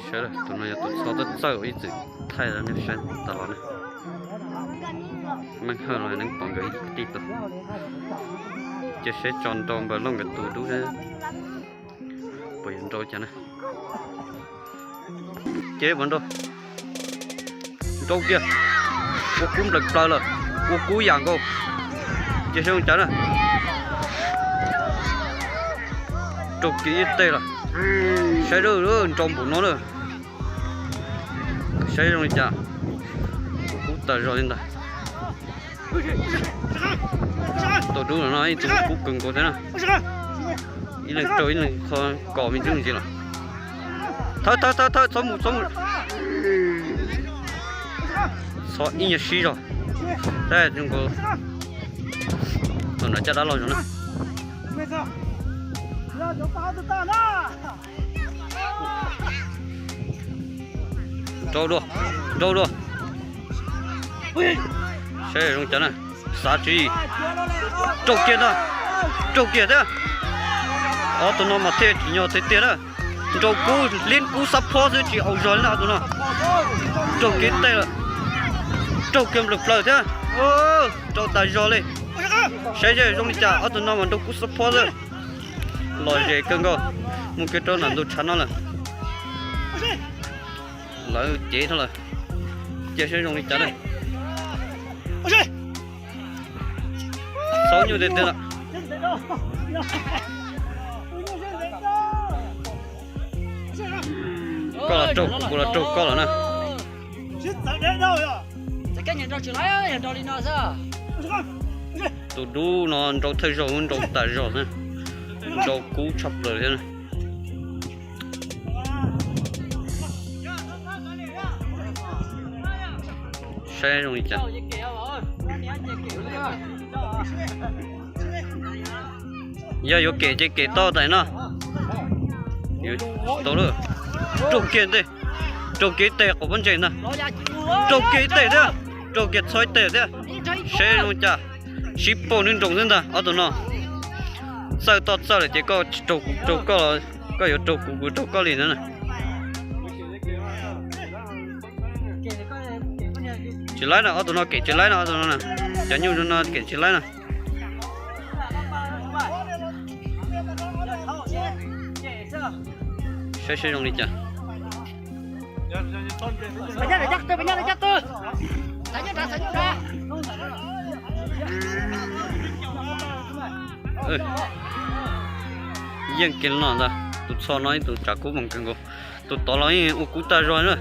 Saib, tus no yog tus txho txawj txawj uas ib txwm thaij rau nej saib tas los na. Meej Hawj los neeb pom nkawd ib tij tus. Cia saib tso nrau npawg Looj nkawd tus dub seb puas yuav nrau cas na. Ces puas nrau, nrau kiag, ua kub nplaws plaws lawm, ua kub yam nkaus. Cia saib zoo cas na. Raug kiag ib teg lawm. Saib, nrau npaum no na. Saib zoo li cas, ua kub tas zog li ntag. Tus dub no ib tug ua kub kawg nkaus thiab na. Ib leeg raug ib leeg qho kos me ntsis ntsis lawm. Thawb thawb thawb thawb, txhob mus txhob mus. Txhob ib nyuag sib zog. Tab zoo nkaus tus no caj dab loj zog na. Nrau dua, nrau dua. Saib zoo cas na. Xav tsis, raug kiag ntag, raug kiag thiab. Ob tug no mas thiaj tsim nyog tiag tiag na. Nrau kub, liab kub xab phob xwb tsis au zog li na ob tug no. Raug kiag teg lawm, raug kiag nplaws plaws thiab. Nrau tas zog li. Saib zoo li cas, ob tug no mas nrau kub xab phob xwb. Lom zem kawg nkaus, mus kiag rau nram ntug tshav no lawm. Lawv cev dhau lawm. Cia saib zoo li cas na. Txhob nyuj tiag tiag lawm. Koj los raug kuv, kuv los raug koj lawm na. Tus dub no nrau thawj zaug, nrau tas zog na. Nrau kub tshaj plaws thiab na. Saib zoo li cas. Yog yuav kem ces kem tau tais no. Tsis tau lawm. Raug kiag ntej, raug kiag ib teg quas pob ntseg ntag. Raug kiag ib teg thiab, raug kiag txhob ib teg thiab. Saib zoo li cas. Sib pauj nroo nroo xwb ntag ob tug no. Txawj toj txawj lawm ces koj tsis raug kuv raug koj, koj yuav raug kuv kuv raug koj li ntawd na. Tsis laib na, ob tug no kem tsis laib na, ob tug no na. Cov nyuj no kem tsis laib na. Saib saib zoo li cas. Yeej kiag no ntag, tus txho no ib tug tsav kub moos kawg nkaus. Tus tod los yeej ua kub tag zog na.